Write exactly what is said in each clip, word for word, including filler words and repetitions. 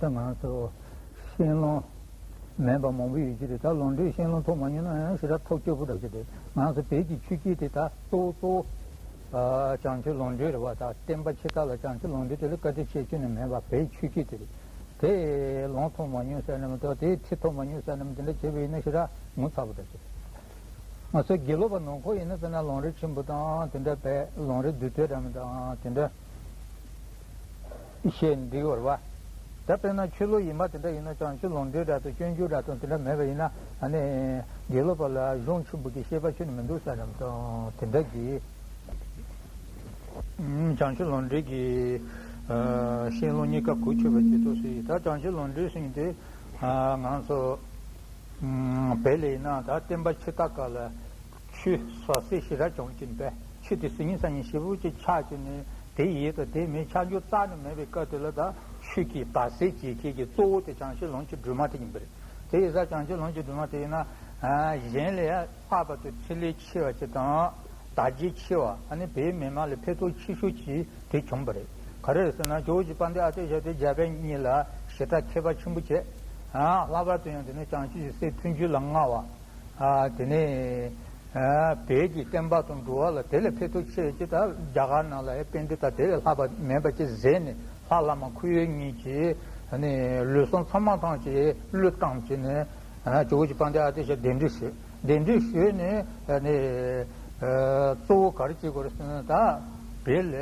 ང་ཚོ་ཤེས་ལོང་མེད་པ་མང་པོ་ཡོད་ཀྱི་རེད། ད་ལོངས་སྤྲོད་ཤེས་ལོང་ཐོབ་མ་མྱོང་ན་ཡང་ཞེ་དྲག་ཐབས་སྐྱོ་པོ་འདྲ་ཞིག་རེད། ང་ཚོ་བོད་ཀྱི་ཆོས་བརྒྱུད་དེ་ད་གཙོ་བོ་གཙོ་བོ་ཨ་བྱང་ཆུབ་ལོངས་སྤྲོད་རེད་བ། ད་བསྟན་པ་ཕྱི་དར་ལ་བྱང་ཆུབ་ལོངས་སྤྲོད་དེ་ལས་བཀའ་དྲིན་ཆེ་ཤོས་ནི་མེད་པ། བོད་ཆོས་བརྒྱུད་དེ་རེད། དེ་ལོངས་ཐོབ་མ་མྱོང་ཟེར་ན་མི་འདུག་དེ་ཁྲིད་ཐོབ་མ་མྱོང་ཟེར་ན་མི་འདུག་འདི་འདྲ་བྱས་པ་ཡིན་ན་ཞེ་དྲག་ངོ་ཚ་པོ་འདྲ་ཞིག་ང་ཚོ་དགེ་ལུགས་པ་ནང་ཁོ་ཡིན་ན་དཔེར་ན་ལམ་རིམ་ཆེན་པོ་དང་དེ་འདྲ་བས་ལམ་རིམ་བསྡུས་དོན་འདྲ་མི་དང་དེ་འདྲ་བཤད་འདི་བར་བ། ད་དཔེར་ན་ཆོས་ལུགས་ཡིན་པ་དེ་འདྲ་ཡིན་ན་བྱང་ཆུབ་ལམ་འབྲས་འདྲ་དང་སྤྱོད་འཇུག་འདྲ་དང་དེ་འདྲ་མེད་པ་ཡིན་ན་ཨ་ནི་དགེ་ལུགས་པ་ལ་གཞུང་ཆེན་པོ་གི་བཤད་པ་ཁྱོན་ནས་མི་འདུག་ཟེར་རམ་དང་དེ་འདྲ་གི། བྱང་ཆུབ་ལམ་འབྲས་ཀྱི་ཤེས་ལོང་གཉིས་ཀ་གོ་ཆོད་པ་ཅིག་ཏུ་སྲིད། ད་བྱང་ཆུབ་ལམ་འབྲས་ཟེར་མཁན་དེ་ང་ཚོ་བོད་ལ་ཡིན་ན་ད་བསྟན་པ་ཕྱི་དར་སྐབས་ལ་ཆོས་ཟབ་གསལ་ཞེ་དྲག་བྱུང་གི་འདུག་ཆོས་དེ་སི་ཉིན་ས་ཉིན་ཞེ་པོ་ཅིག་ཆགས་ཀྱི་ནས་དེ་ཡིན་དང་དེ་མིན་ཆགས་རྒྱུ་རྩ་ནས་མེད་པའི་སྐབས་དེ་ལ་ད་ཆོས་ཀྱི་དར་སྲོལ་འབྱེད་མཁན་གྱི་གཙོ་བོ་དེ་བྱང་ཆུབ་ལམ་གྱི་སྒྲོན་མ་དེ་ཡིན་པ་རེད། དེ་ཡིན་ཙང་བྱང་ཆུབ་ལམ་གྱི་སྒྲོན་མ་དེ་ཡིན་ན་གཞན་ལས་ལྷག་པ་དུ་ཕྲིན་ལས་ཆེ་བ་ཅིག་དང་། དར་རྒྱས་ཆེ་བ། ཨ་ནི་བོད་མི་མང་ལ་ཕན་ཐོགས་ཆེ་ཤོས་ཀྱི་དེ་བྱུང་བ་རེད། ག་རེ་རེད་ཟེར་ན་ཇོ་བོ་རྗེ་དཔལ་ལྡན་ཨ་ཏི་ཤ་དེ་རྒྱ་བོད་གཉིས་ལ་ཞེ་དྲག་མཁས་པ་ཆེན་པོ་བྱས། ཨ་ལྷག་པར་དུ་ཡང་དེ་ནས་བྱང་ཆུབ་ཀྱི་སེམས་མཐུན་འཇུག་ལ་མངའ་བ། ཨ་དེ་ནས་ཨ་བོད་ཀྱི་བསྟན་པ་དང་འགྲོ་བ་ལ་དེ་ལས་ཕན་ཐོགས་ཆེ་ཅིག་ད་རྒྱ་གར་ནང་ལ་ཡང་དཔལ་ལྡན་དང་དེ་ལས་ལྷག་པ་མེད་པ་ཅིག་མཛད་ནས་ལྷ་བླ་མ་འཁོར་ཡུག་གཉིས་ཀྱིས་ཨ་ནི་ལུས་ཟུངས་ཚང་མ་ཐམས་ཅད་བློས་བཏང་བྱས་ནས་ཨ་ཇོ་བོ་རྗེ་དཔལ་ལྡན་ཨ་ཏི་ཤ་གདན་འདྲེན་ཞུས། གདན་འདྲེན་ཞུས་ནས་ཨ་ནི་ཨ་གཙོ་བོ་ག་རེ་བྱེད་དགོས་རེད་ཟེར་ན་ད་བོད་ལ་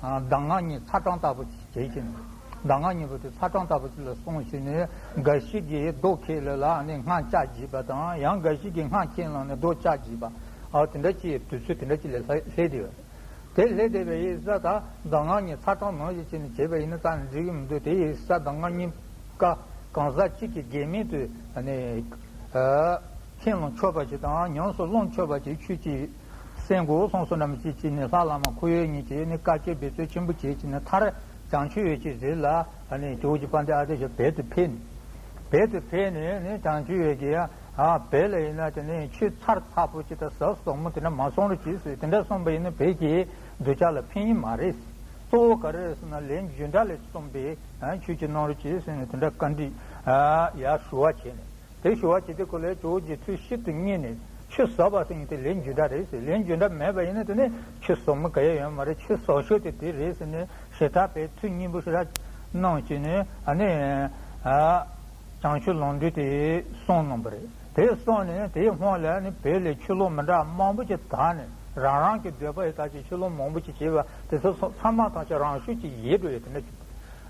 ཨ་གདམས་ངག་གཉིས་ཚ་གྲང་ལྟ་བུ་བྱེད་ཀྱི་འདུག་གདམས་ངག་གཉིས་པོ་དེ་ཚ་གྲང་ལྟ་བུ་ཅིག་ལ་སོང་བྱས་ནས་འགའ་ཞིག་གིས་རྡོ་ཁས་ལེན་ལ་ཨ་ནི་སྔགས་བཅའ་བགྱིས་པ་དང་། ཡང་འགའ་ཞིག་གིས་སྔགས་ཁས་བླངས་ནས་རྡོ་བཅའ་བགྱིས་པ། ཨ་དེ་འདྲ་ཅིག་དུས་ཚོད་དེ་འདྲ་ཅིག་ལ་སླེབས་བསྡད་ཡོད་རེད། དེ་སླེབས་བསྡད་པའི་ཡིག་ས་དང་གདམས་ངག་གཉིས་ཚ་གྲང་ནང་བཞིན་བྱས་ནས་བྱས་པ་ཡིན་ན་ད་འགྲིག་གི་མི་འདུག་དེ་ཡིག་ས་གདམས་ངག་གཉིས་ཀ་གང་ཟག་གཅིག་གིས་འགལ་མེད་དུ་ཨ་ནི་ཨ་ཁས་བླངས་ཆོག་པ་ཞིག་དང་ཉམས་སུ་བླངས་ཆོག་པ་ཞིག་ཆོས་ཀྱི་གསན་དགོས་གསུངས་སོ་ནམ་ཞིག་བྱས་ནས་ལྷ་བླ་མ་འཁོར་ཡུག་གཉིས་ཀྱིས་ནི་བཀའ་ཆོས་འབད་རྩོལ་ཆེན་པོ་བྱས་བྱས་ནས་མཐར་བྱང་ཆུབ་འོད་ཀྱི་རི་ལ་ཨ་ནི་ཇོ་བོ་རྗེ་དཔལ་ལྡན་ཨ་ཏི་ཤ་བོད་དུ་ཕེབས་ནས། བོད་དུ་ཕེབས་ནས་ནི་བྱང་ཆུབ་འོད་ཀྱི་ཨ་བོད་ལ་ཡིན་ན་དེ་ནས་ཆོས་ཚར་ཚར་པོ་ཅིག་དང་ཟབ་ཟབ་མོ་དེ་འདྲ་མ་གསུང་རོགས་གྱིས་ཟེར། དེ་འདྲ་གསུངས་པ་ཡིན་ན་བོད་ཀྱི་གདུལ་བྱ་ལ་ཕན་ཡིན་མ་རེད། གཙོ་བོ་ག་རེ་རེད་ཟེར་ན་ལས་རྒྱུ་འབྲས་ལས་གསུངས་པའི་ཨ་ཆོས་ཅིག་གནང་རོགས་གྱིས་ཟེར་ནས་དེ་འདྲ་བཀའ་འདྲི་ཨ་ཡར་ཞུ་བ་བྱས་ནས། དེ་ཞུ་བ་བྱེད་དུས་ཁོ་ལས་ཇོ་བོ་རྗེ་ཐུགས་ཤིན་ཏུ་མཉེས་ནས་ཆོས་ཟབ་པ་ཟེར་མཁན་དེ་ལས་རྒྱུ་འབྲས་རེད་ཟེར། ལས་རྒྱུ་འབྲས་མེད་པ་ཡིན་ན་དེ་ནི་ཆོས་ཟབ་མོ་ག་ཡང་ཡོད་མ་རེད། ཆོས་ཟབ་ཤོས་དེ་དེ་རེད་ཟེར་ནས་ཞེ་དྲག་པའི་ཐུགས་མཉེས་པོ་ཞེ་དྲག་གནང་བྱས་ནས་ཨ་ནི་ཨ་བྱང་ཆུབ་ལམ་འབྲས་དེ་གསུངས་གནང་བ་རེད། དེ་གསུངས་ནས་དེའི་སྔོན་ལ་ནི་བོད་ལ་ཆོས་ལུགས་མི་འདྲ་མང་པོ་ཅིག་དར་ནས་རང་རང་གི་འདོད་པ་ཡི་དག་ཅིག་ཆོས་ལུགས་མང་པོ་ཅིག་བྱས་པ་དེ་ཚོ་ཚང་མ་ཐམས་ཅད་རང་ཤུགས་ཀྱིས་ཡལ་འགྲོ་ཡས་དེ་འདྲ་བྱུང་།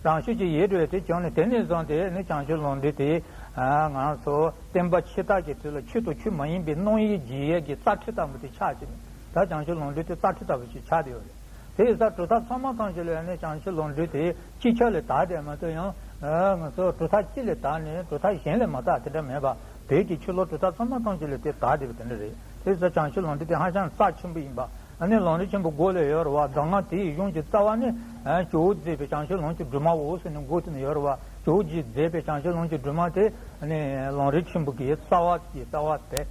རང་ཤུགས་ཀྱིས་ཡལ་འགྲོ་ཡས་དེ་བྱུང་ནས་དེ་ནས་བཟུང་སྟེ་ནི་བྱང་ཆུབ་ལམ་འབྲས་དེ་ང་ཚོ་བསྟན་པ་ཕྱི་དར་གྱི་དུས་ལ་ཆོས་དང་ཆོས་མ་ཡིན་པའི་སྣང་ཡུལ་བརྗེ་ཡས་ཀྱི་རྩ་ཁྲི་ལྟ་བུ་དེ་ཆགས་ཀྱི་ནས་ད་བྱང་ཆུབ་ལམ་འབྲས་དེ་རྩ་ཁྲི་ལྟ་བུ་ཞིག་ཆགས་བསྡད་ཡོད་རེད། དེ་ཡིན་ཙང་གྲུབ་མཐའ་ཚང་མ་ཐམས་ཅད་ལ་ནི་བྱང་ཆུབ་ལམ་འབྲས་དེ་གཅིག་ཆར་ལས་དར་བསྡད་མ་གཏོགས་ཡང་ང་ཚོ་གྲུབ་མཐའ་གཅིག་ལས་དར་ནས་གྲུབ་མཐའ་གཞན་ལས་མ་དར་དེ་འདྲ་མེད་པ། བོད་ཀྱི་ཆོས་ལུགས་གྲུབ་མཐའ་ཚང་མ་ཐམས་ཅད་ལས་དེ་དར་བསྡད་པ་དེ་འདྲ་རེད། དེ་ཡིན་ཙང་བྱང་ཆུབ་ལམ་འབྲས་དེ་ཧ་ཅང་རྩ་ཆེན་པོ་ཡིན་པ། ཨ་ནི་ལམ་རིམ་ཆེན་པོ་མགོ་ལ་ཡོད་རེད་བ། གདམས་ངག་དེ་ཡི་གཞུང་གི་རྩ་བ་ནི་ཨ་ཇོ་བོ་མཛད་པའི་བྱང་ཆུབ་ལམ་གྱི་སྒྲོན་མའོ་ཟེར་ནས་མགོ་དེ་ནས་ཡོད་རེད་བ། ཇོ་བོ་རྗེས་མཛད་པའི་བྱང་ཆུབ་ལམ་གྱི་སྒྲོན་མ་དེ་ཨ་ནི་ལམ་རིམ་ཆེན་པོ་གི་རྩ་བ་གི་རྩ་བ་དེ་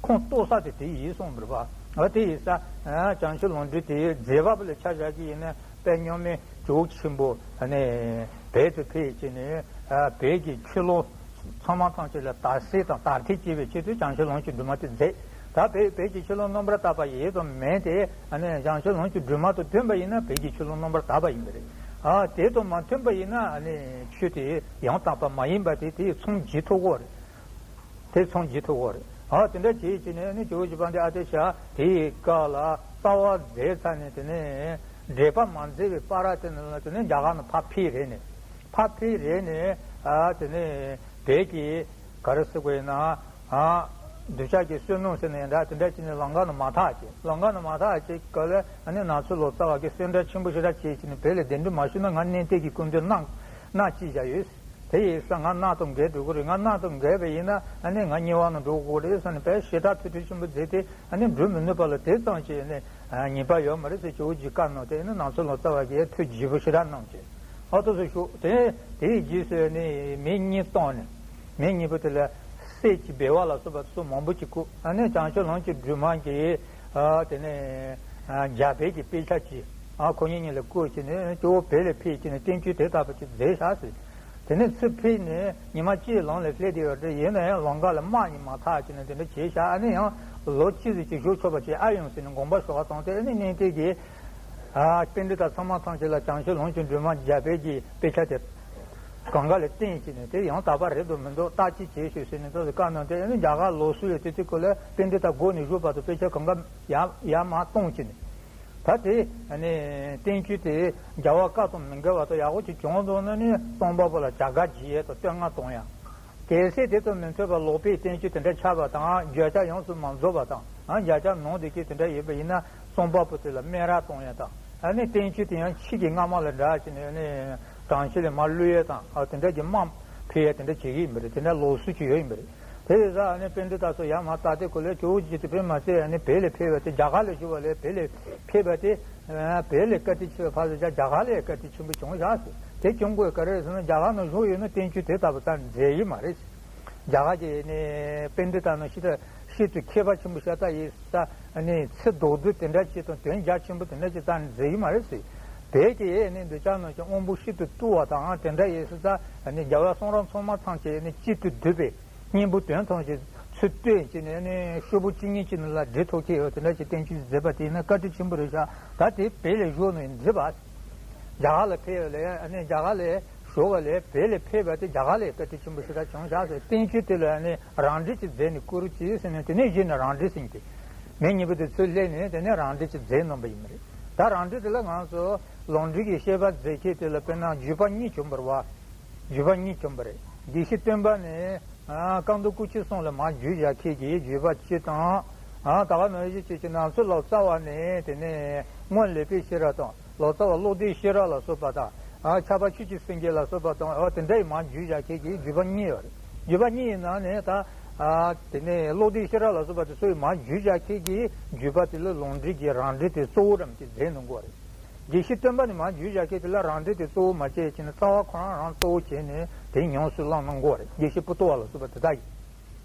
ཁོང་གཏོགས་ས་དེ་དེ་ཡིན་གསུངས་པ་རེད་བ། ཨ་དེ་ཡིན་ཙང་ཨ་བྱང་ཆུབ་ལམ་འབྲས་དེ་མཛད་པ་པོ་ལ་ཆ་བཞག་གི་ཡིན་ན་དཔལ་མཉམ་མེད་ཇོ་བོ་ཆེན་པོ་ཨ་ནི་བོད་དུ་ཕེབས་བྱས་ནས་ཨ་བོད་ཀྱི་ཆོས་ལུགས་ཚང་མ་ཐམས་ཅད་ལ་དར་སྲོལ་དང་དར་ཐེངས་བྱེད་པའི་ཆེད་དུ་བྱང་ཆུབ་ལམ་གྱི་སྒྲོན་མ་དེ་མཛད། ད་བོད་བོད་ཀྱི་ཆོས་ལུགས་རྣམ་པར་དག་པ་ཡིན་དང་མིན་དེ་ཨ་ནི་བྱང་ཆུབ་ལམ་གྱི་སྒྲོན་མ་དང་མཐུན་པ་ཡིན་ན་བོད་ཀྱི་ཆོས་ལུགས་རྣམ་པར་དག་པ་ཡིན་པ་རེད། ཨ་དེ་དང་མ་མཐུན་པ་ཡིན་ན་ཨ་ནི་ཆོས་དེ་ཡང་དག་པ་མ་ཡིན་པ་དེ་དེ་མཚོན་བྱེད་ཐུབ་ཀྱི་རེད། དེ་མཚོན་བྱེད་ཐུབ་ཀྱི་རེད། ཨ་དེ་འདྲ་བྱེད་བྱས་ནས་ཨ་ནི་ཇོ་བོ་རྗེ་དཔལ་ལྡན་ཨ་ཏི་ཤ་དེའི་སྐབས་ལ་རྩ་བ་མཛད་ཚར་ནས་དེ་ནས་འགྲེལ་པ་མ་མཛད་པའི་བར་དེ་ནས་དེ་ནས་རྒྱ་གར་ནས་ཕར་ཕེབས་རེད་ནས། ཕར་ཕེབས་རེད་ནས་ཨ་དེ་ནས་བོད་ཀྱི་ག་རེ་ཟེར་དགོས་ཡིན་ན། ཨ་གདུལ་བྱ་གི་བསོད་ནམས་ཟེར་ནས་འདྲ་དེ་འདྲ་བྱས་ནས་ལམ་ཁ་ནས་མ་ཐར་བྱས། ལམ་ཁ་ནས་མ་ཐར་བྱས་སྐབས་ལ་ཨ་ནི་ནག་ཆུ་ལོ་ཙཱ་བ་གིས་གསོལ་འདེབས་ཆེན་པོ་ཞེ་དྲག་བྱས་བྱས་ནས་བོད་ལ་གདན་འདྲེན་མ་ཞུས་ན་ང་གནས་བརྟན་གྱི་སྐུ་མདུན་གནང་གནང་ཅི་བྱ་ཡོད། དེ་ཡིན་ཙང་ང་མནའ་དང་འགལ་འགྲོ་གི་རེད། ང་མནའ་དང་འགལ་བ་ཡིན་ན་ཨ་ནི་ང་དམྱལ་བ་ནང་འགྲོ་དགོས་རེད་ཟེར་ནས་དཔེ་ཞེ་དྲག་ཐུགས་ཁྲལ་ཆེན་པོ་མཛད་དེ་ཨ་ནི་འགྲོ་མི་ནུས་པ་ལ་དེ་ཙམ་གྱིས་ཨ་ནི་ཉེས་པ་ཡོད་མ་རེད་ཟེར་ཇོ་བོ་རྗེས་བཀའ་གནང་སྟེ་ཨ་ནི་ནག་ཆུ་ལོ་ཙཱ་བ་གིས་ཐུགས་དགྱེས་པོ་ཞེ་དྲག་གནང་བྱས། ཨ་ཏོ་སུ་ཤོག་དེ་དེའི་རྗེས་སུ་ནི་མི་གཉིས་བཏང་ནས་མི་གཉིས་པོ་དེ་ལ་གསེར་གྱི་སྦལ་བ་ལ་སོགས་པ་སོགས་མང་པོ་ཅིག་བསྐུར། ཨ་ནི་བྱང་ཆུབ་ལམ་གྱི་སྒྲོན་མ་གི་ཨ་དེ་ནས་ཨ་རྒྱ་བོད་ཀྱི་དཔེ་ཆ་ཅིག་ཨ་ཁོ་གཉིས་གཉིས་ལ་བསྐུར་བྱས་ནས་གཙོ་བོ་བོད་ལ་ཕེབས་བྱས་ནས་བསྟན་བཅོས་དེ་ལྟ་བུ་ཅིག་མཛད་བཞག་ཟེར། དེ་ནས་ཚུར་ཕེབས་ནས་ཉི་མ་གཅིག་ལམ་ལ་སླེབས་བསྡད་ཡོད་རེད། ཡིན་ན་ཡང་ལམ་ཁ་ལ་དམག་གིས་མ་ཐར་བྱས་ནས་དེ་འདྲ་བྱས་ཤག་ཨ་ནི་ཡང་ལོ་གཅིག་ཙམ་ཅིག་བཞུགས་ཆོག་པ་ཅིག་ཨེ་ཡོང་ཟེར་ནས་དགོངས་པ་ཞུ་བ་བཏང་སྟེ། ཨ་ནི་གཉན་སྟོན་གྱིས་ཨ་པཎྜི་ཏ་ཚང་མ་ཐམས་ཅད་ལ་བྱང་ཆུབ་ལམ་གྱི་སྒྲོན་མ་རྒྱ་བོད་ཀྱི་དཔེ་ཆ་དེ་གང་ག་ལ་བསྟན་བྱས་ནས། དེ་ཡང་དག་པ་རེད་འདུག་མི་འདུག་བརྟག་དཔྱད་བྱེད་ཤོག་ཟེར་ནས་ཏོག་ཙམ་བཀའ་གནང་སྟེ། ཨ་ནི་རྒྱ་གར་ལུགས་སྲོལ་ལ་དེ་དུས་སྐབས་ལ་པཎྜི་ཏ་དགོངས་ནས་བཞུགས་བར་དུ་དཔེ་ཆ་གང་ག་ཡར་ཡར་མར་གཏོང་བྱས་ནས། ད་དེ་ནི་བསྟན་བཅོས་དེ་རྒྱལ་བ་བཀའ་དང་མི་འགལ་བ་དང་ཡག་པོ་ཅིག་བྱུང་འདུག་ན་ནི། རྩོམ་པ་པོ་ལ་བྱ་དགའ་བརྗེ་ཡས་དང་བསྟོད་བསྔགས་གཏོང་ཡ། གལ་སྲིད་དེ་དང་མི་མཐུན་པར་ལོག་པའི་བསྟན་བཅོས་དེ་འདྲ་ཆགས་པ་དང་། བརྗོད་བྱ་ཡོངས་སུ་མ་རྫོགས་པ་དང་། ཨ་བརྗོད་བྱ་ནང་བསྡད་མཁན་དེ་འདྲ་ཡོད་པ་ཡིན་ན། རྩོམ་པ་པོ་དེ་ལ་སྨད་ར་གཏོང་ཡས་དང་། ཨ་ནི་བསྟན་བཅོས་དེ་ཡང་ཕྱི་གི་རྔ་མ་ལ་འདྲ་བྱས་ནས་ནི་གྲངས་ཆེ་ལ་མར་བླུག་ཡས་དང་། ཨ་དེ་འདྲ་གྱི་དམག་འཕེལ་ཡས་དེ་འདྲ་བྱེད་ཀྱི་ཡིན་པ་རེད། དེ་འདྲ་ལུགས་སྲོལ་ཅིག་ཡོད་ཡིན་པ་རེད། དེ་ཡིན་ཙང་ཨ་ནི་པཎྜི་ཏ་ཚོ་ཡར་མར་བལྟས་ཏེ། ཁོ་ལས་ཇོ་བོ་རྗེ་དེ་དཔེ་མ་ཚད་ཨ་ནི་བོད་ལ་ཕེབས་པ་དེ། རྒྱ་གར་ལ་བཞུགས་པ་ལས་བོད་ལ་ཕེབས་པ་དེ། ཨ་བོད་ལ་བཀའ་དྲིན་ཆེ་བའི་ཕ་ཟེར་ཅག་རྒྱ་གར་ལ་བཀའ་དྲིན་ཆེན་པོ་བྱུང་ཤག་ཟེར། དེ་བྱུང་དགོས་ག་རེ་ཟེར་ན། རྒྱ་གར་ནང་བཞུགས་ཡོད་ན་བསྟན་བཅོས་དེ་ལྟ་བུ་རྩ་མཛད་ཡི་མ་རེད་ཟེར། རྒྱ་གར་གྱི་ནི་པཎྜི་ཏ་ནང་ཤི་ད་ཤིན་ཏུ་མཁས་པ་ཆེན་པོ་ཤ་སྟག་ཡིན་ས། ནི་ཚིག་རྡོག་རྡོག་དེ་འདྲ་ཅིག་དང་དོན་རྒྱ་ཆེན་པོ་དེ་འདྲ་ཅིག་རྩ་མཛད་ཡི་མ་རེད་ཟེར། བོད་ཀྱི་ནི་འདི་ཅག་ནང་བཞིན་དབང་པོ་ཤིན་ཏུ་རྟུལ་བ་དང་དེ་འདྲ་ཡིན་ས། ནི་རྒྱལ་བ་གསུང་རབ་ཚང་མ་ཐམས་ཅད་ནི་གཅིག་ཏུ་བསྡུས་པའི་སྙིང་པོ་དོན་ཐམས་ཅད་ཚུར་བཏོན་བྱས་ནས་ནི་ཤོག་བུ་གཅིག་གཉིས་ཀྱི་ནང་ལ་འབྲི་ཐུབ་མཁན་ཡོད། དེ་འདྲ་ཅིག་བསྟན་བཅོས་མཛད་པ་དེ་ཡིན་ན་བཀའ་དྲིན་ཆེན་པོ་རེད་ཤག་ད་དེ་བོད་ལ་བཞུགས་ནས་མཛད་པ། རྒྱ་གར་ལ་ཕེབས་ཡོད་ལས། ཨ་ནི་རྒྱ་གར་ལ་བཞུགས་པ་ལས། བོད་ལ་ཕེབས་པ་དེ་རྒྱ་གར་ལ་བཀའ་དྲིན་ཆེན་པོ་ཞེ་དྲག་བྱུང་ཤག་ཟེར། བསྟན་བཅོས་དེ་ལ་ཨ་ནི་རང་འགྲེལ་ཅིག་མཛད་ནས་བསྐུར་རོགས་གྱིས་ཟེར་ནས། དེ་ནས་གཞི་ནས་རང་འགྲེལ་ཟེར་མཁན་དེ་མི་གཉིས་པོ་དེ་ཚུར་སླེབས་ནས་དེ་ནས་རང་འགྲེལ་ཅིག་མཛད་གནང་པ་ཡིན་པ་རེད། ད་རང་འགྲེལ་དེ་ལ་ང་ཚོ་ལམ་འབྲས་ཀྱི་བཤད་པ་མཛད་མཁན་དེ་ལ་དཔེར་ན་བརྒྱུད་པ་གཉིས་བྱུང་བ་རེད་བ། བརྒྱུད་པ་གཉིས་བྱུང་བ་རེད། དགེ་བཤེས་སྟོན་པ་ནས་ཨ་བཀའ་མདོ་སྐུ་མཆེད་གསུམ་ལ་མར་བརྒྱུད་བཞག་མཁན་གྱི་བརྒྱུད་པ་གཅིག་དང་། ཨ་ད་ག་ནང་བཞིན་བྱས་ཀྱི་ནང་ཚུལ་ལོ་ཙཱ་བ་ནས་དེ་ནས་སྔོན་ལེགས་པའི་ཤེས་རབ་དང་། ལོ་ཙཱ་བ་བློ་ལྡན་ཤེས་རབ་ལ་སོགས་པ་དང་། ཨ་ཕྱྭ་པ་ཆོས་ཀྱི་སེང་གེ་ལ་སོགས་པ་དང་། ཨ་དེ་འདྲ་ཡི་མར་བརྒྱུད་བཞག་མཁན་གྱི་བརྒྱུད་པ་གཉིས་ཡོད་རེད། བརྒྱུད་པ་གཉིས་ཡི་ནང་ནས་ད་ཨ་དེ་ནས་བློ་ལྡན་ཤེས་རབ་ལ་སོགས་པ་དེ་ཚོ་ཡི་མར་བརྒྱུད་བཞག་མཁན་གྱི་བརྒྱུད་པ་དེ་ལ་ལམ་འབྲས་ཀྱི་རང་འགྲེལ་དེ་གཙོ་བོ་འདྲ་མི་དེ་མཛད་གནང་གི་ཡོད་རེད། དགེ་བཤེས་སྟོན་པ་ནས་མར་བརྒྱུད་བཞག་མཁན་དེ་ལ་རང་འགྲེལ་དེ་གཙོ་བོ་མ་བྱས་བྱས་ནས་རྩ་བ་ཁོ་རང་རང་གཙོ་བོ་བྱས་ནས་དེ་ཉམས་སུ་བླངས་གནང་གི་ཡོད་རེད། དགེ་བཤེས་པོ་ཏོ་བ་ལ་སོགས་པ་དེ་དག་ཡིན།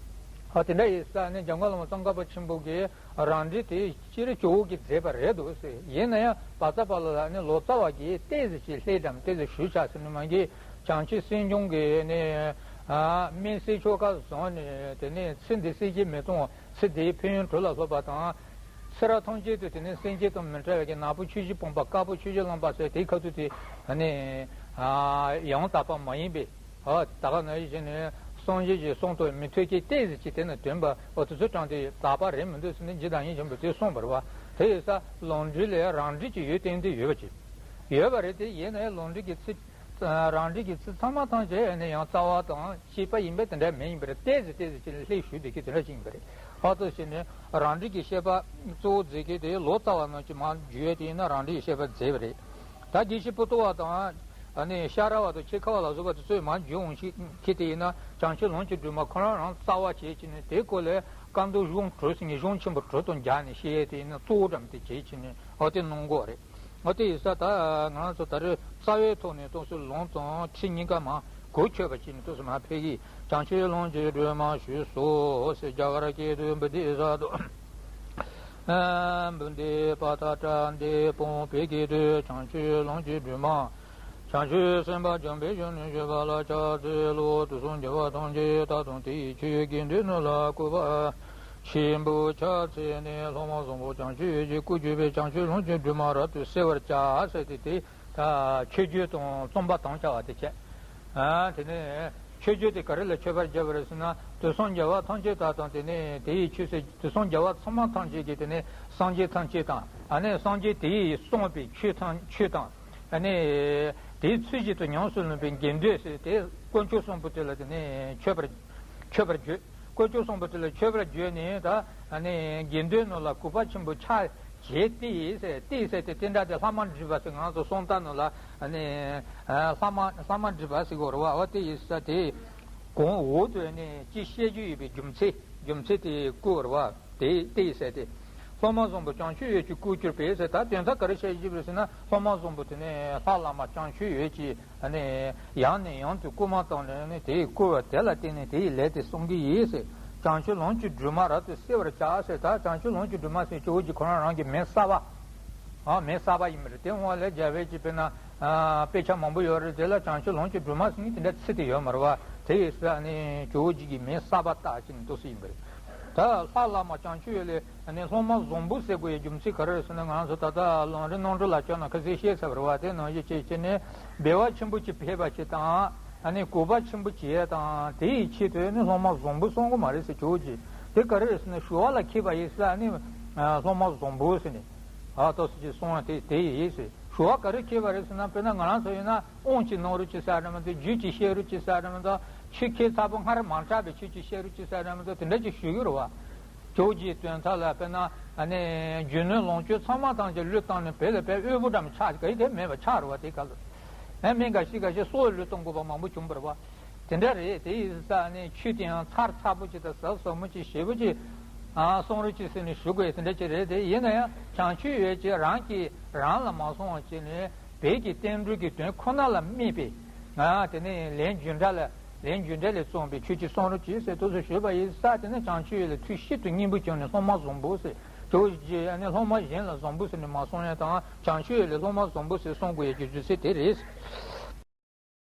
ཨ་དེ་འདྲ་ཡིན་ཙང་ནི་འཇམ་མགོན་བླ་མ་ཙོང་ཁ་པ་ཆེན་པོ་གིས་རང་འགྲེལ་དེ་སྤྱིར་ཇོ་བོ་གིས་མཛད་པ་རེད་འདུག་ཟེར། ཡིན་ན་ཡང་བཛྲ་པཱ་ལ་ལ་ནི་ལོ་ཙཱ་བ་གིས་ཏོག་ཙམ་ཅིག་ལྷད་འགྲམ་ཏོག་ཙམ་ཞུགས་ཆགས་ཟེར་ནས། མ་གི་བྱང་ཆུབ་སེམས་སྦྱོང་གི་ནི་ཨ་སྨན་གསེར་ཆོས་སྐལ་བཟུང་ནས། དེ་ནས་ཚེ་འདི་སྲིད་ཀྱི་མི་གཏོང་བ། ཚེ་འདིའི་ཕན་ཡོན་དྲུག་ལ་སོགས་པ་དང་། ཚེ་རབས་ཐམས་ཅད་དུ་དེ་ནས་སེམས་ཅན་དང་མི་འབྲལ་བའི་གི་ནག་པོ་ཆོས་བཞི་སྤངས་པ། དཀར་པོ་ཆོས་བཞི་བླངས་པ་ཟེར། དེའི་ཁ་ཐུག་དེ་ནི་ཡང་དག་པ་མ་ཡིན་པའི། ཨ་ད་ག་ནང་བཞིན་ནི་སངས་རྒྱས་ཀྱི་གསུང་དང་མི་མཐུན་མཁན་ཏོག་ཙམ་ཅིག་དེ་ནི་འདོན་པ། འོ་དེ་ཚོ་དྲངས་ཏེ་དག་པ་རེད་མི་འདུག་ཟེར་ནས་རྗེ་བདག་ཉིད་ཆེན་པོས་དེ་གསུངས་པ་རེད་བ། དེ་ཡིན་ཙང་ལམ་འབྲས་ལ་རང་འགྲེལ་གྱི་ཡུལ་བསྟན་ཏེ་ཡོད་པ་ཅིག་ཡོད་པ་རེད། དེ་ཡིན་ན་ཡང་ལམ་འབྲས་ཀྱི་ཚིག་རང་འགྲེལ་གྱི་ཚིག་ཚང་མ་ཐམས་ཅད་ནི་ཡང་རྩ་བ་དང་བཅས་པ་ཡིན་པ་དེ་འདྲ་མིན་པར། ཏོག་ཙམ་ཏོག་ཙམ་ཅིག་ལ་ལྷད་ཞུགས་བསྡད་མཁན་དེ་འདྲ་ཅིག་ཡིན་པ་རེད། ཨ་ཏོག་ཙམ་ནི་རང་འགྲེལ་གྱི་བཤད་པ་གཙོ་བོ་མཛད་མཁན་དེ་ལོ་ཙཱ་བ་རྣམས་ཀྱིས་མར་བརྒྱུད་ཡས་དེ་ཡིན་ན་རང་འགྲེལ་གྱི་བཤད་པ་མཛད་པ་རེད། ད་དགེ་བཤེས་པོ་ཏོ་བ་དང་། ཨ་ནི་ཤ་ར་བ་དང་ཁྱི་ཁ་བ་ལ་སོགས་པ་དེ་ཚོས་མར་བརྒྱུད་འོང་ཞིག་མཁན་དེ་ཡིན་ན། བྱང་ཆུབ་ལམ་གྱི་སྒྲོན་མ་ཁོ་རང་རང་རྩ་བ་བྱས་བྱས་ནས་དེའི་སྐོར་ལ་བཀའ་མདོ་གཞུང་དྲུག་ཟེར་མཁན་གཞུང་ཆེན་པོ་དྲུག་དང་སྦྱར་ནས་བཤད་ཡས་དེ་ཡིན་ན་གཙོ་བོ་འདྲ་མི་དེ་བྱས་བྱས་ནས། འོ་དེ་གནང་གི་ཡོད་རེད། འོ་དེ་ཡིན་ཙང་ད་ང་རང་ཚོ་ད་རེས་རྩ་བའི་ཐོག་ནས་ཏོག་ཙམ་ལམ་དང་ཁྲིད་གཉིས་ཀ་མར་གོ་ཆོད་པ་བྱས་ནས་ཏོག་ཙམ་མར་ཕེབས་ཀྱི། བྱང་ཆུབ་ལམ་གྱི་སྒྲོན་མ་ཞུས་སོ་ཟེར། རྒྱ་གར་སྐད་དུ་བུདྡྷི་ཛ་ཏོ། བུདྡྷི་པཱ་ཐ་ཏྲ་དྷི་པཾ། བོད་སྐད་དུ། བྱང་ཆུབ་ལམ་གྱི་སྒྲོན་མ། བྱང་ཆུབ་སེམས་དཔའ་འཇམ་དཔལ་གཞོན་ནུ་ཞེས་པ་ལ་ཕྱག་འཚལ་ལོ། དུས་གསུམ་རྒྱལ་བ་ཐམས་ཅད་དག་དང་དེ་ཡི་ཆོས་དགེ་འདུན་རྣམས་ལ་བསྐུལ་བ་ཆེན་པོས་ཕྱག་འཚལ་ནས། ལྷག་མ་བཟང་པོ་བྱང་ཆུབ་ཡོངས་ཀྱི་སྐུར་གྱུར་པའི་བྱང་ཆུབ་ལམ་གྱི་སྒྲོན་མ་རབ་ཏུ་གསལ་བར་བྱ་ཟེར་ཏེ། དེ་ད་མཆོད་བརྗོད་དང་རྩོམ་པ་དང་བཅས་པ་དེ་བྱས། ཨ་དེ་ནས་མཆོད་བརྗོད་དེ་ག་རེ་ལ་མཆོད་པར་བརྗོད་པ་རེད་ཟེར་ན། དུས་གསུམ་རྒྱལ་བ་ཐམས་ཅད་དག་དང་། དེ་ནས་དེ་ཡི་ཆོས་སྲིད། དུས་གསུམ་རྒྱལ་བ་ཚང་མ་ཐམས་ཅད་ཀྱི། དེ་ནས་སངས་རྒྱས་ཐམས་ཅད་དང་། ཨ་ནི་སངས་རྒྱས་དེ་ཡིས་གསུངས་པའི་ཆོས་ཐམས་ཆོས་དང་། ཨ་ནི་དེའི་ཚུལ་བཞིན་དུ་ཉམས་སུ་ལེན་པའི་དགེ་འདུན་ཟེར་ཏེ། དཀོན་མཆོག་གསུམ་པོ་དེ་ལ་དེ་ནས་མཆོད་པར་མཆོད་པར་བརྗོད། དཀོན་མཆོག་གསུམ་པོ་དེ་ལ་མཆོད་པར་བརྗོད་ནས། ད་ཨ་ནི་དགེ་འདུན་རྣམས་ལ་གུས་པ་ཆེན་པོས་ཕྱག་བྱས་ཏེ་ཟེར། ཏེ་ཟེར་ཏེ་དེ་འདྲ་དེ་ལྷག་མ་འདྲིས་པ་ཟེར། ང་ཚོ་གསུང་རྟ་རྣམས་ལ་ཨ་ནི་ལྷག་མ་ལྷག་མ་འདྲིས་པ་ཟེར་གོ་རེད་བ། འོ་དེ་ཡིན་ཙང་དེ་གོང་འོག་ཏུ་ཨ་ནི་ཅི་བཤད་རྒྱུ་ཡོད་པའི་རྒྱུ་མཚན། རྒྱུ་མཚན་དེ་བཀོད་རེད་བ། དེ་དེ་ཡིན་ཙང་དེ། ལྷག་མ་བཟང་པོ་བྱང་ཆུབ་ཡོངས་ཀྱི་སྐུར་གྱུར་པའི་ཟེར། ད་དོན་དག་ག་རེ་བཤད་ཀྱི་ཡོད་པ་རེད་ཟེར་ན། ལྷག་མ་བཟང་པོ་དེ་ནི་ལྷ་བླ་མ་བྱང་ཆུབ་ཡོངས་ཀྱིས་ཨ་ནི་ཡང་ནས་ཡང་དུ་བསྐུལ་མ་བཏང་ནས། ཨ་ནི་དེ་ཡི་བསྐུལ་བ་དེ་ལ་བརྟེན་ནས་དེ་ཡི་ལས་དེ་གསུང་གི་ཡིན་ཟེར། བྱང་ཆུབ་ལམ་གྱི་སྒྲོན་མ་རབ་ཏུ་གསལ་བར་བྱ་ཟེར། ད་བྱང་ཆུབ་ལམ་གྱི་སྒྲོན་མ་ཟེར་ཇོ་བོ་རྗེ་ཁོ་རང་རང་གི་མིང་གསར་པ། ཨ་མེ་གསར་པ་ཡིན་པ་རེད། དེ་འོང་བ་ལས་རྒྱལ་བའི་ཅིག་དཔེར་ན་ཨ་དཔེ་ཆ་མང་པོ་ཡོད་རེད། དེ་ལ་བྱང་ཆུབ་ལོངས་སྤྱོད་སྒྲོན་མ་ཟེར་མཁན་དེ་འདྲ་ཚིག་དེ་ཡོད་མ་རེད་བ། དེ་ཡིན་ཙང་ནི་ཇོ་བོ་རྗེ་གིས་མེ་གསར་པ་བཏགས་ཟེར་ནས་འདུག་སེ་ཡིན་པ་རེད། ད་ལྷ་བླ་མ་བྱང་ཆུབ་ཡུལ་ལས་ནི་སློབ་མ་བཟང་པོ་ཟེར་དགོས་ཡའི་རྒྱུ་མཚན་ག་རེ་རེད་ཟེར་ན། ང་ཚོ་ད་ལྟ་ལམ་རིམ་རྣམ་གྲོལ་ལ་བསྐྱོད་ན་ཁ་སང་བཤད་ཚར་བ་རེད་བ། དེ་ནང་བཞིན་བྱས་བྱས་ནས་སྦས་པ་ཆེན་པོ་ཅིག་ཕེབས་པ་ཅིག་དང་། ཨ་ནི་གུས་པ་ཆེན་པོ་བྱེད་ཡས་དང་། དེ་ཡི་ཆེད་དུ་ནི་སློབ་མ་བཟང་པོ་གསུང་གི་མ་རེད་ཟེར། ཇོ་བོ་རྗེ་དེ་ག་རེ་རེད་ཟེར་ན། ཞུ་བ་ལ་མཁས་པ་ཡིན་ཟེར། ཨ་ནི་ཨ་སློབ་མ་བཟང་པོ་ཟེར་ནས་ཨ་ཏོག་ཙམ་ཅིག་གསུང་བ་དེ་དེ་ཡིན་ཟེར། ཞུ་བ་ག་རེ་མཁས་པ་རེད་ཟེར་ན། དཔེར་ན་ང་རང་ཚོ་ཡིན་ན་དབང་ཅིག་གནང་རོགས་གྱིས་ཟེར་རེད་མ་གཏོགས། རྒྱུད་ཅིག་བཤད་རོགས་གྱིས་ཟེར་རེད་མ་གཏོགས། ཆོས་ཁས་ཚ་པོ་སྔར་མ་གྲགས་པའི་ཆོས་ཅིག་བཤད་རོགས་གྱིས་ཟེར་རེད་མ་གཏོགས། དེ་འདྲ་ཅིག་ཞུ་གི་རེད་བ། ཇོ་བོ་རྗེའི་དོན་དག་ལ་དཔེར་ན་ཨ་ནི་རྒྱུ་ནོར་ལོངས་སྤྱོད་ཚང་མ་ཐམས་ཅད་བློས་བཏང་ནས་བོད་ལ་དཔེ་དབུལ་པོ་འདྲ་མི་ཆགས་ག་ཡི་དེ་མེད་པ་ཆགས་རེད་བ། དེ་ག་ལ་ཨ་མི་འགའ་ཞིག་འགའ་ཞིག་སྲོག་བློས་གཏོང་དགོས་པ་མང་པོ་བྱུང་བ་རེད་བ། དེ་འདྲ་རེད། དེ་ཡིན་ཙང་ནི་ཆོས་དེ་ཡང་ཚར་ཚར་པོ་ཅིག་དང་ཟབ་ཟབ་མོ་ཅིག་ཞེ་པོ་ཅིག་ཨ་གསུང་རོགས་གྱིས་ཟེར་ནས་ཞུ་དགོས་ཡ་དེ་འདྲ་ཅིག་རེད། དེ་ཡིན་ན་ཡང་བྱང་ཆུབ་ཡུལ་གྱི་རང་གིས་རང་ལ་མ་གསུང་བ་བྱས་ནས་བོད་ཀྱི་བསྟན་འགྲོའི་གི་དོན་ཁོ་ན་ལ་དམིགས་པའི་ཨ་དེ་ནས་ལན་རྒྱུ་འབྲས་ལ་ལན་རྒྱུ་འབྲས་ལས་བརྩམས་པའི་ཆོས་ཅིག་གསུང་རོགས་གྱིས་ཟེར་དུས་སུ་ཞུས་པ་ཡིན་ཙང་། དེ་ནི་བྱང་ཆུབ་ཡུལ་ལ་ཐུགས་ཤིན་ཏུ་སྙིང་པོ་བྱུང་ནས་སློབ་མ་བཟང་པོ་ཟེར། ཇོ་བོ་རྗེ་ཨ་ནི་སློབ་མ་གཞན་ལ་བཟང་པོ་ཟེར་ནས་མ་གསུང་ཡ་དང་། བྱང་ཆུབ་ཡུལ་ལ་སློབ་མ་བཟང་པོ་ཟེར་གསུང་དགོས་ཡ་གི་རྒྱུ་མཚན་དེ་རེད།